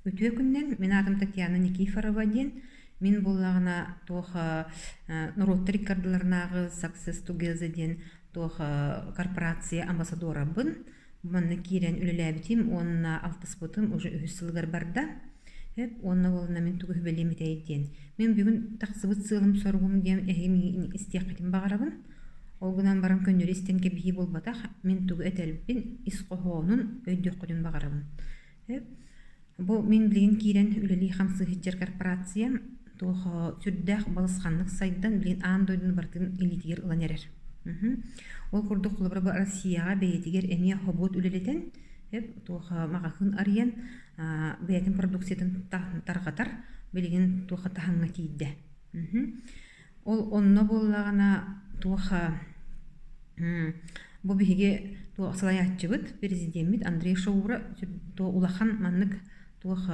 Үтүө күнүнэн, мин аатым Татьяна Никифорова диэн. Мин буоллаҕына туох норуоттар иккардыларынааҕы Success Together диэн туох корпорация амбассадорабын. Манна киирэн үлэлээбитим уонна алтыспытым уже үһүс сылыгар барда. Эп уонна буоллаҕына мин тугу сүбэлиэм этэй диэн. Мин бүгүн тахсыбыт сыалым-соругум диэн эһиги миигин истиэххитин баҕарабын. Ол гынан баран көннөрү истэн кэбиһии буолбатах, мин тугу этэрбин, ис хоһоонун өйдүөххүтүн баҕарабын. Бу мин билигин киирэн үлэлии-хамсыы сылдьар корпорациям туох сүрдээх балысханнык сайдан билигин аан дойдуну барытын илиитигэр ылан эрэр. Ол курдук холобура бу Россияҕа бэйэтигэр эмиэ хобуот үлэлэтэн туох маҕаһыын арыйан бэйэтин продукциятын тарҕатар билигин туохха таһымҥа тиийдэ. Ол онно буоллаҕына туох бу биһиги туох салайааччыбыт, президеммит Андрей Шаура улахан маннык туох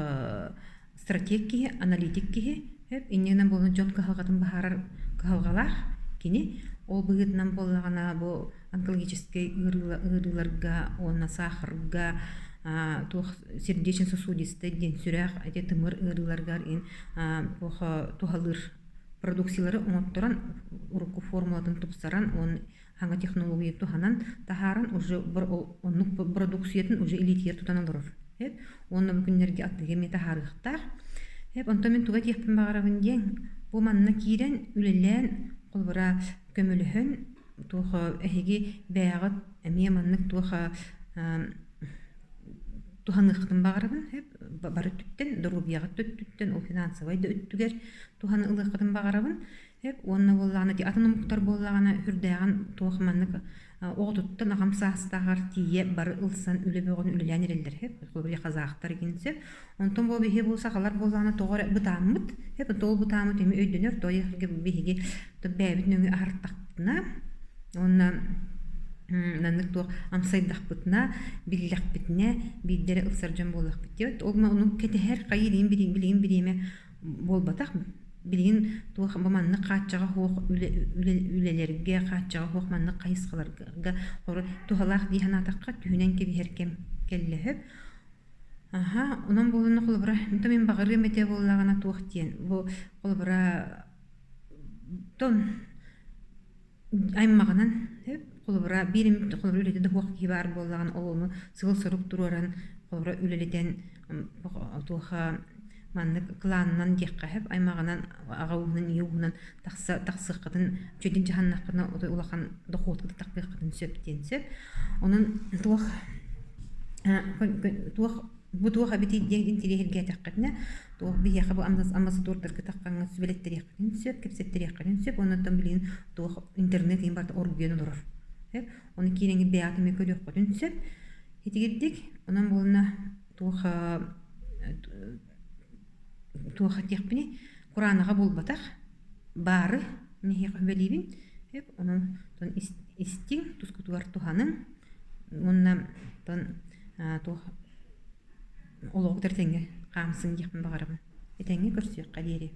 стратег киһи, аналитик киһи инньэ гынан буолан дьон кыһалҕатын быһаарар кыһалҕалаах кини. Ол быһыытынан буоллаҕына бу онкологическай ыарыыларга уонна саахарга туох сердечно-сосудистай диэн сүрэх ити тымыр ыарыыларыгар туох туһалыыр продукциялары оҥотторон урукку формулатын тупсаран уонна саҥа технология туһанан таһааран уже оннук продукциятын уже илиитигэр тутан олорор уонна бу күннэргэ атыыга эмиэ таһаарыахтаах. Онтон мин тугу этиэхпин баҕарабын диэн бу манна киирэн үлэлээн холобура көмөлөһөн туох эһиги бэйэҕит эмиэ маннык туох туһаныаххытын баҕарабын бары өттүттэн доруобуйаҕыт да өттүттэн ол финансовай да өттүгэр туһаны ылыаххытын баҕарабын уонна буоллаҕына ити атын омуктар буоллаҕына сүрдээҕин туох маннык оҕотуттан аҕам саастааҕар тиийэ бары ылсан үлэ бөҕөнү үлэлээн эрэллэр холобур казахтар игин сөп онтон бу биһиги бу сахалар буоллаҕына тоҕо эрэ бытааммыт ол бытааммыт эмиэ өйдөнөр то биһиги бэйэбит нөҥүө аһартахпытына уонна маннык туох амсайдахпытына биллэхпитинэ биирдэ эрэ ылсар дьон буоллахпыт диэбит ол ону кэтэһэр хайыы билигин бириэмэ буолбатах билигин туох бу маннык хааччаҕа суох үлэлэргэ хааччаҕа суох маннык хайысхаларга туһалаах дии санаатахха түһүнэн кэбиһэр кэм кэллэ сөп аха онон буолуна холобура мин баҕарыам этэ буоллаҕына туох диэн бу холобура тон аймаҕынан холобура биир эмит холобура үлэтэ да суох киһи баар буоллаҕына ол ону сыал-сорук туруоран холобура үлэлэтэн туоха маннык кылаанынан диэххэ сөп аймаҕынан аҕа ууһунан ийэ ууһунан тахса тахсыаххытын үчүгэйдик дьаһаннаххытына улахан дохуотка тахсыаххытын сөп диэн сөп онон туох туох Бу туох эбитий диэн интириэһиргээтэххитинэ, туох биһиэхэ бу амбассадордарга таххаҥҥа сүбэлэттэриэххитин сөп, кэпсэттэриэххитин сөп, оннуттан билигин туох интернет иһин барыта оргуйан олорор. Ону киирэҥҥит бэйэҕит эмиэ көрүөххүтүн сөп. Итигирдик, онон буолна туох туох этиэхпиний, кураанаҕа буолбатах, баары миһиэхэ сүбэлиибин. Онон истиҥ, тускутугар туһаныҥ уонна туох олоҕу тэҥҥэ хаамсыҥ диэхпин баҕарабын. Этэҥҥэ көрсүөххэ диэри.